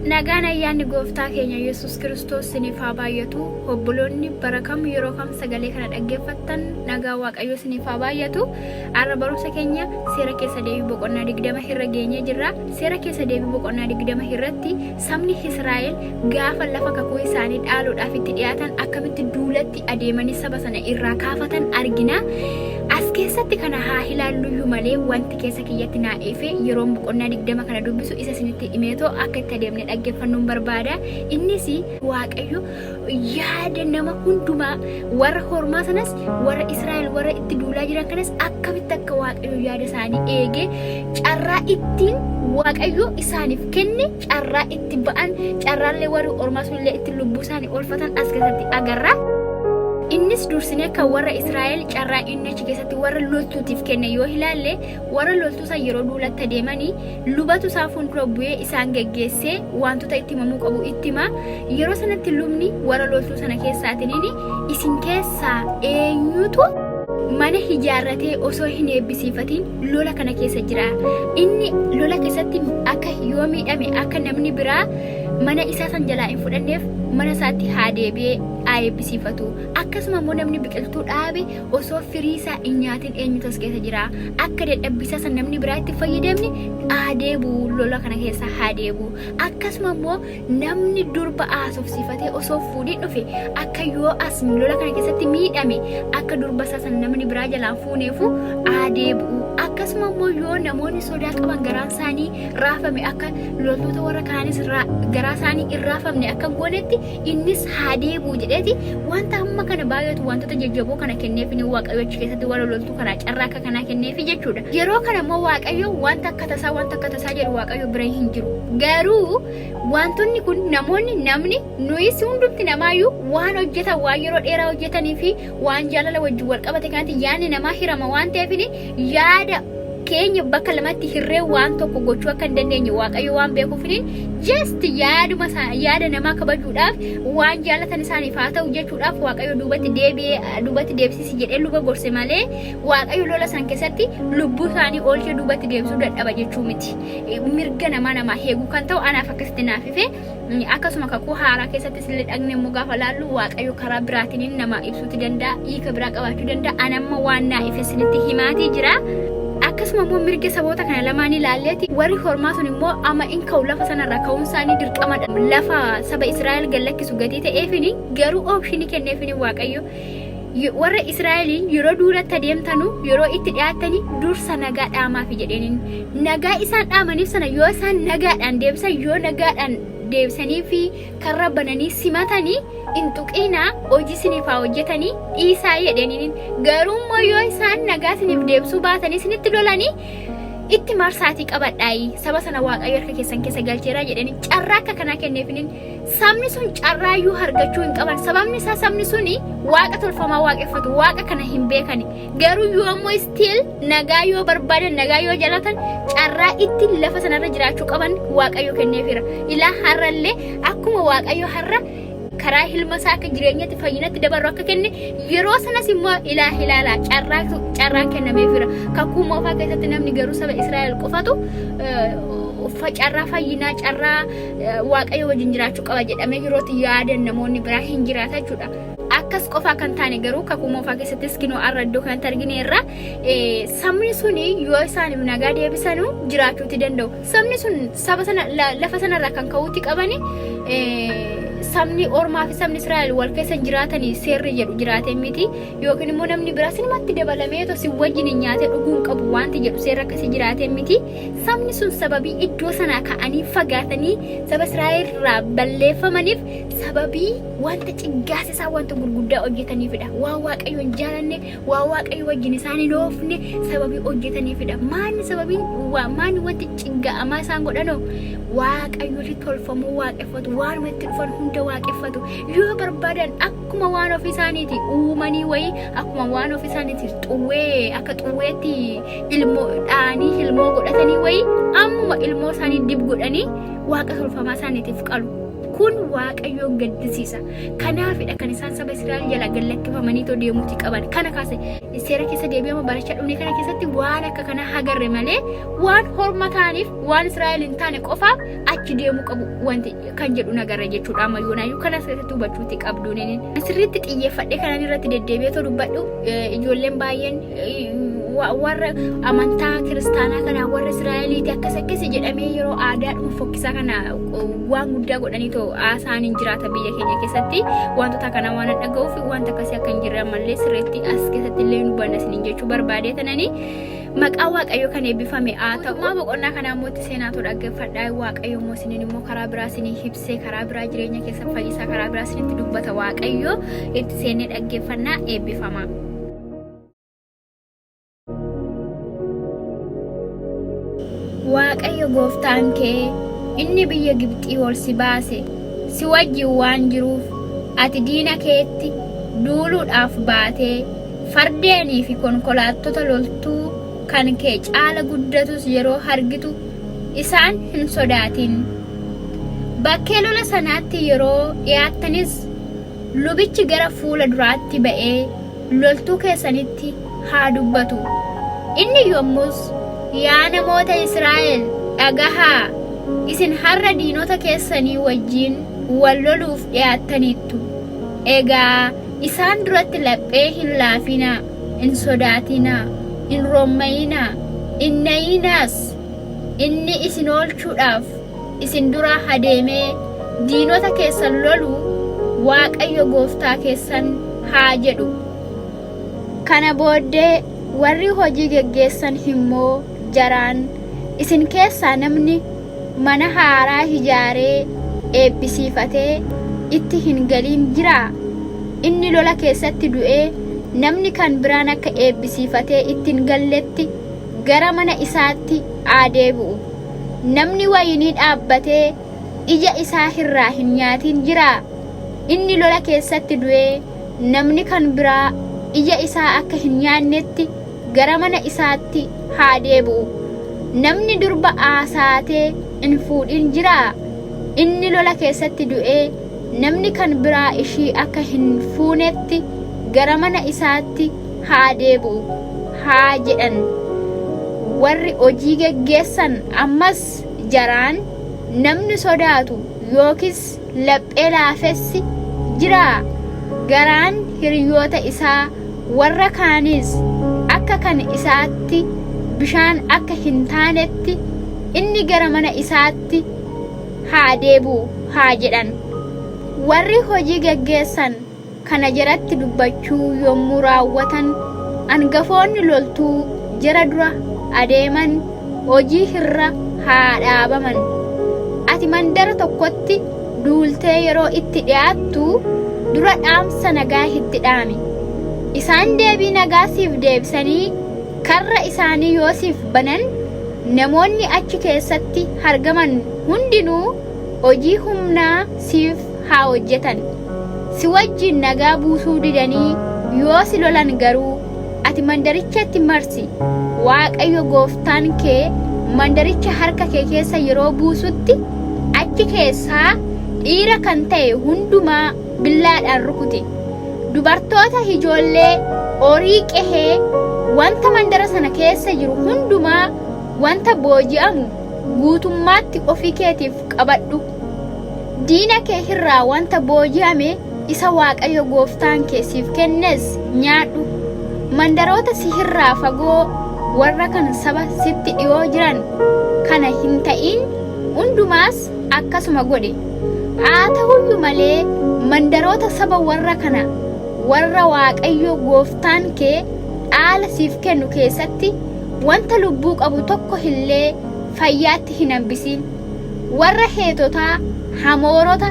Nagaan ayyaanni gooftaa keenya Yesus Kiristoos siniif haa baay'atu. Obboloonni bara kam yeroo kam sagalee kana dhaggeeffattan, nagaa Waaqayyoo siniif haa baay'atu. Har'a barumsa keenya Seera Keessa Deebii boqonnaa 20 irra geenyee jirra. Seera Keessa Deebii boqonnaa 20 irratti sabni Israa'el gaafa lafa kakuu isaanii dhaaluudhaaf itti dhiyaatan akkamitti duulatti adeemanii saba sana irraa kaafatan argina. As keessatti kana haa ilaalluyyuu malee, wanti keessa kiyyatti naa ife yeroon boqonnaa 20 kana dubbisu isa isinitti himeetoo akka itti adeemnee dhaggeeffannuun barbaada. Innis Waaqayyo yaada nama hundumaa, warra hormaa sanas, warra Israa'el warra itti duulaa jiran kanas, akkamitti akka Waaqayyo yaada isaanii eegee carraa ittiin Waaqayyo isaaniif kenne, carraa itti ba'an, carraallee warri ormaa sunillee itti lubbuu isaanii oolfatan as keessatti agarra. Innis dursinee kan warra Israa'el carraa inni achi keessatti warra loltuutiif kenne yoo ilaalle, warra loltuu san yeroo duulatti adeemanii lubatu isaan fuuldura bu'ee isaan geggeessee wantoota itti himamuu qabu itti hima. Yeroo sanatti lubni warra loltuu sana keessaatiniin, "Isin keessaa eenyutu mana ijaarratee osoo hin eebbisiifatiin lola kana keessa jira? Inni lola keessatti akka yoo miidhame akka namni biraa mana isaa san jalaa hin fudhanneef mana isaatti haa deebi'ee haa eebbisiifatu. Akkasuma immoo namni biqiltuu dhaabe osoo firii isaa hin nyaatin eenyutu as keessa jira? Akka dadhabbii isaa san namni biraa itti fayyadamne haa deebi'u, lola kana keessa haa deebi'u. Akkasuma immoo namni durba haasofsiifatee osoo fuudhin dhufe akka yoo as lola kana keessatti miidhame akka durba isaa san namni biraa jalaan fuuneefu haa deebi'u. Akkasuma immoo yoo namoonni sodaa qaban, garaan isaanii raafame, akka loltoota warra kaanis garaa isaanii hin raafamne akka hin goonetti innis haa deebi'u" jedheeti wanta hamma kana baay'atu, wantoota jajjaboo kana kenneef ni Waaqayyo achi keessatti warra loltuu kanaa carraa akka kanaa kenneefi jechuudha. Yeroo kana immoo Waaqayyo wanta akka tasaa jedhu Waaqayyo bira hin jiru. Garuu wantoonni kun namoonni, namni nuyis hundumti namaayyuu waan hojjetan, waan yeroo dheeraa hojjetanii fi waan jaalala wajjin wal qabate kanatti yaadni namaa hirama waan ta'eef, yaada keenya bakka lamatti hirree waan tokko gochuu akka hin dandeenye Waaqayyo waan beekuuf, just yaaduma yaada namaa kabajuudhaaf, waan jaalatan isaaniif haa ta'u jechuudhaaf Waaqayyo duubatti deebi'ee duubatti deebisisi jedhee luba gorse malee, Waaqayyo lola san keessatti lubbuu isaanii oolchee duubatti deebisuu dadhaba jechuu miti. Mirga namaa namaa eeguu kan ta'u anaaf akkasitti naaf ife. Akkasuma Kakuu Haaraa keessattis illee dhaqne immoo gaafa laallu, Waaqayyo karaa biraatiin nama ibsuuti danda'a, hiika biraa qabaachuu danda'a. Anamma waan naa ife isinitti himaatii jira. Akkasuma immoo mirga saboota kana lamaan ilaalleeti, warri hormaa sun immoo amma in ka'u, lafa sanarraa ka'uun isaanii dirqamadha. Lafa saba Israa'el gad lakkisu gatii ta'eefini garuu option kenneefini Waaqayyo warra Israa'eliin, "Yeroo duulatti adeemtanu, yeroo itti dhiyaattani, dursa nagaa dhaamaafi" jedheeniin. Nagaa isaan dhaamaniif sana yoo isaan nagaadhaan deebisan, yoo nagaadhaan deebisanii fi karra bananii simatanii, hin tuqiinaa, hojii isiniif haa hojjetanii dhiisaa jedheeniin. Garuu immoo yoo isaan nagaa isiniif deebisuu baatanii isinitti lolanii, itti marsaatii qabadhaayi, saba sana Waaqayyo harka keessan keessa galcheeraa jedhanii carraa akka kanaa kenneefiniin. Sabni sun carraayyuu argachuu hin qaban. Sababni isaa sabni suni waaqa tolfamaa waaqeffatu, waaqa kana hin beekani. Garuu yoo ammoo still nagaa yoo barbaadan, nagaa yoo jalatan, carraa itti lafa sanarra jiraachuu qaban Waaqayyo kenneefira. Ilaa har'allee akkuma Waaqayyo har'a karaa ilma isaa akka jireenyatti fayyinatti dabarru akka kenne, yeroo sanas immoo ilaa ilaalaa carraan kennameefira. Kakuu Moofaa keessatti namni garuu saba Israa'el qofatu carraa fayyinaa, carraa Waaqayyo wajjin jiraachuu qaba jedhamee yerootti yaadan namoonni biraa hin jiraata jechuudha. Akkas qofaa kan taane garuu Kakuu Moofaa keessattis kinoo har'a iddoo kanatti argineerra. Sabni suni yoo isaaniif nagaa deebisanu jiraachuuti danda'u. Sabni sun saba sana lafa sanarraa kan ka'uutti qabani, sabni ormaa fi sabni Israa'el wal keessa hin jiraatanii seerri jedhu jiraate miti, yookiin immoo namni biraa sinumatti dabalamee otoo si wajjin hin nyaatee dhuguu hin qabu wanti jedhu seerri akkasii jiraate miti. Sabni sun sababii iddoo sanaa ka'anii fagaatanii saba Israa'el irraa balleeffamaniif sababii wanta ciggaasisaa, wanta gurguddaa hojjetaniifidha. Waan Waaqayyo hin jaalanne, waan Waaqayyo wajjin isaan hin oofne sababii hojjetaniifidha. Maanni sababiin maanni wanti cigga'amaa isaan godhanoo? Waaqayyooti tolfamuu waaqeffatu, waanuma itti dhufan hunda waaqeffatu. Yoo barbaadan akkuma waan ofii isaaniiti uumanii wayii, akkuma waan ofii isaaniiti xuwwee, akka xuwweetti ilmoo dhaanii ilmoo godhatanii wayii, ammuma ilmoo isaanii dib godhanii waaqa tolfamaa isaaniitiif qalu. Kun Waaqayyoon gaddisiisa. Kanaafidha kan isaan saba Israa'el jalaa gad lakkifamanii too deemuuti qaban. Kana kaase seera keessa deebi'ama barachaa dhufne kana keessatti waan akka kanaa hagarre malee waan horma ta'aniif waan Israa'el hin taane qofaaf achi deemuu qabu wanti kan jedhu nagarra jechuudha. Amma yoonaayyuu kana sirriitti hubachuuti qabduun. Sirriitti xiyyeeffadhee kanan irratti deddeebi'ee too dubbadhu ijoolleen baay'een warra amantaa kiristaanaa kana warra Israa'eliiti akkas akkasi jedhamee yeroo aadaadhuma fokkisaa kana waan guddaa godhanii too haasa'an hin jiraata biyya keenya keessatti wantoota kana waan dhaga'uuf wanta akkasii akka hin jirre ammallee sirriitti as keessatti illee hin hubanna isiniin jechuu barbaadee tananii maqaa Waaqayyo kan eebbifame haa ta'u. Mootummaa boqonnaa kanaa immoo itti seenaa too dhaggeeffadhaa. Waaqayyo immoo isiniin immoo karaa biraa isinii ibsee karaa biraa jireenya keessa fayyisaa karaa biraa isinitti dubbata Waaqayyo itti seennee dhaggeeffannaa eebbifama. Waaqayyo gooftaan kee inni biyya Gibxii ol si baase si wajjin waan jiruuf ati diina keetti duuluudhaaf baatee fardeenii fi konkolaattota loltuu kan kee caala guddatus yeroo argitu isaan hin sodaatin. Bakkee lola sanaatti yeroo dhiyaattanis lubichi gara fuula duraatti ba'ee loltuu keessanitti haa dubbatu. Inni yommus, Yaa namoota Israa'el dhagahaa! Isin har'a diinota keessanii wajjin wal loluuf dhiyaattaniittu. Egaa isaan duratti laphee hin laafinaa, hin sodaatinaa, hin romma'inaa, hin na'inaas. Inni isin oolchuudhaaf isin dura adeemee diinota keessan lolu Waaqayyo gooftaa keessan haa jedhu. Kana booddee warri hojii geggeessan immoo jaraan, Isin keessaa namni mana haaraa ijaaree eebbisiifatee itti hin galin jiraa? Inni lola keessatti du'ee namni kan biraan akka eebbisiifatee itti hin galletti gara mana isaatti haa deebi'u. Namni wayinii dhaabbatee ija isaa irraa hin nyaatin jiraa? Inni lola keessatti du'ee namni kan biraa ija isaa akka hin nyaannetti gara mana isaatti haa deebi'u. Namni durba aasaatee hin fuudhin jiraa? Inni lola keessatti du'ee namni kan biraa ishii akka hin fuunetti gara mana isaatti haa deebi'u haa jedhan. Warri hojii geggeessan ammas jaraan, Namni sodaatu yookiis laphee laafessi jiraa? Garaan hiriyoota isaa warra kaaniis akka kan isaatti bishaan akka hin taanetti inni gara mana isaatti haa deebi'u haa jedhan. Warri hojii geggeessan kana jaratti dubbachuu yommuu raawwatan, angafoonni loltuu jara dura adeeman hojii irra haa dhaabaman. Ati mandara tokkotti duultee yeroo itti dhi'aattu dura dhaamsa nagaa itti dhaami. Isaan deebii nagaa siif deebisanii karra isaanii yoo siif banan, namoonni achi keessatti argaman hundinuu hojii humnaa siif haa hojjetan. Si wajjin nagaa buusuu didanii yoo si lolan garuu, ati mandarichatti marsi. Waaqayyo gooftaan kee mandaricha harka kee keessa yeroo buusutti, achi keessaa dhiira kan ta'e hundumaa billaadhaan rukuti. Dubartoota, ijoollee, horii qehee, wanta mandara sana keessa jiru hundumaa, wanta booji'amu guutummaatti ofii keetiif qabadhu. Diina kee irraa wanta booji'ame isa Waaqayyo gooftaan kee siif kennes nyaadhu. Mandaroota si irraa fagoo warra kan saba sitti dhiyoo jiran kana hin ta'in hundumaas akkasuma godhi. Haa ta'uyyuu malee mandaroota saba warra kana warra Waaqayyo gooftaan kee dhaala siif kennu keessatti wanta lubbuu qabu tokko illee fayyaatti hin hambisiin. Warra Heetotaa, Hamoorota,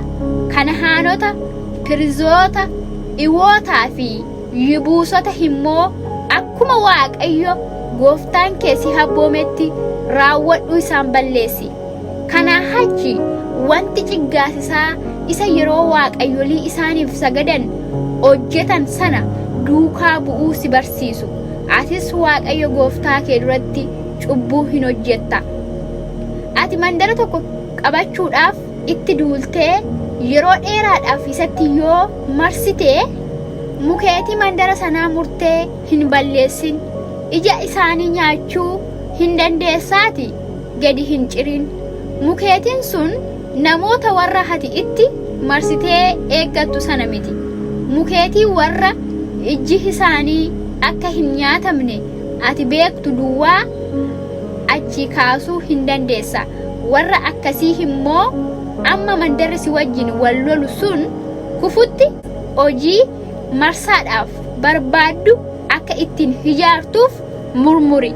Kanahaanota, Pirzoota, Iwootaa fi Yibuusota immoo akkuma Waaqayyo gooftaan kee si abboometti raawwadhuu isaan balleessi. Kanaa achi wanti ciggaasisaa isa yeroo waaqayyolii isaaniif sagadan hojjetan sana duukaa bu'uu si barsiisu. Atis Waaqayyo gooftaa kee duratti cubbuu hin hojjetta. Ati mandara tokko qabachuudhaaf itti duultee Yeroo dheeraadhaaf isatti yoo marsite, mukeetii mandara sanaa murtee hin balleessin. Ija isaanii nyaachuu hin dandeessaati gadi hin cirin. Mukeetiin sun namoota warra ati itti marsitee eeggattu sana miti. Mukeetii warra ijji isaanii akka hin nyaatamne ati beektu duwwaa achii kaasuu hin dandeessa. Warra akkasii immoo amma mandarri si wajjin wal lolu sun kufutti hojii marsaadhaaf barbaaddu akka ittiin ijaartuuf murmuri.